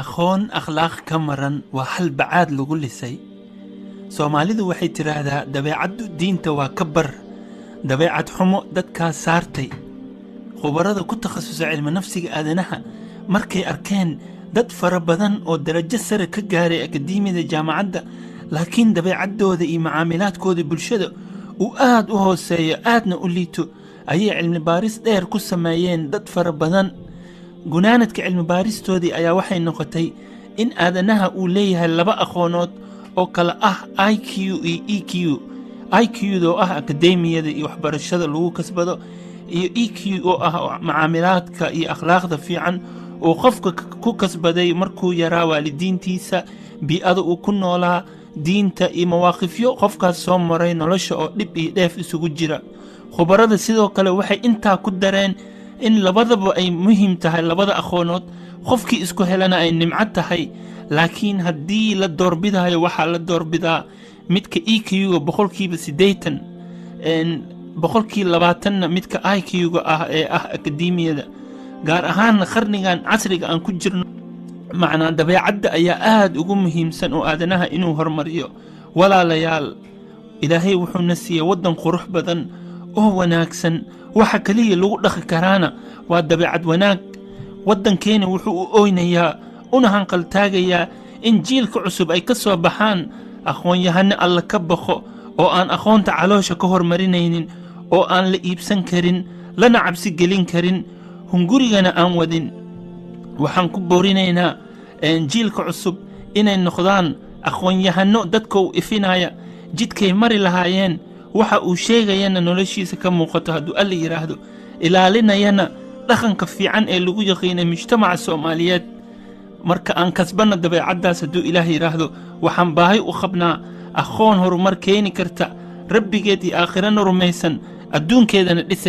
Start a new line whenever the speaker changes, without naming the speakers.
Aqoon akhlaaq ka maran waa hal bacaad lagu lisay. Soomaalidu waxay tidhaahdaa, dabeecaddu diinta waa ka bar, dabeecad xumo dadkaa saartay. Khubarada ku takhasusa cilmi nafsiga aadanaha markay arkeen dad fara badan oo darajo sare ka gaaray akademiyada jaamacadda, laakiin dabeecaddooda iyo macaamilaadkooda bulshada uu aad u hooseeyo, aadna u liito, ayay cilmi baaris dheer ku sameeyeen dad fara badan. Gunaanadka cilmi baaristoodii ayaa waxay noqotay in aadanaha uu leeyahay laba aqoonood oo kala ah IQ iyo EQ. IQ-da oo ah akademiyada iyo waxbarashada lagu kasbado, iyo EQ oo ah macaamilaadka iyo akhlaaqda fiican uu qofka ku kasbaday markuu yaraa, waalidiintiisa, bii'ada uu ku noolaa, diinta iyo mawaaqifyo qofkaas soo maray nolosha oo dhib iyo dheef isugu jira. Khubarada sidoo kale waxay intaa ku dareen in labadaba ay muhiim tahay, labada aqoonood qofkii isku helana ay nimco tahay, laakiin haddii la doorbidayo waxaa la doorbidaa midka EQ-ga 80%, 20%-na midka IQ-ga ah ee ah akademiyada. Gaar ahaan qarnigan casriga aan ku jirno, macnaa dabeecadda ayaa aad ugu muhiimsan oo aadanaha inuu horumariyo. Walaalayaal, Ilaahay wuxuuna siiyey waddan qurux badan oo wanaagsan. Waxa keliya lagu dhaqi karaana waa dabeecad wanaag. Waddankeena wuxuu u oynayaa una hanqaltaagayaa in jiilka cusub ay ka soo baxaan aqoon-yahano Alla ka baqo, oo aan aqoonta caloosha ka hormarinaynin, oo aan la iibsan karin, lana cabsi gelin karin, hungurigana aan wadin. Waxaan ku boorinaynaa jiilka cusub inay noqdaan aqoon-yahano dadka u ifinaya jidkay mari lahaayeen, waxa uu sheegayana noloshiisa ka muuqato hadduu Alla yidhaahdo, ilaalinayana dhaqanka fiican ee lagu yaqiinay mujtamaca Soomaaliyeed. Marka aan kasbanna dabeecaddaas hadduu Ilaah yidhaahdo. Waxaan baahi u qabnaa aqoon horumar keeni karta, Rabbigeed iyo aakhirana rumaysan, adduunkeedana dhisay.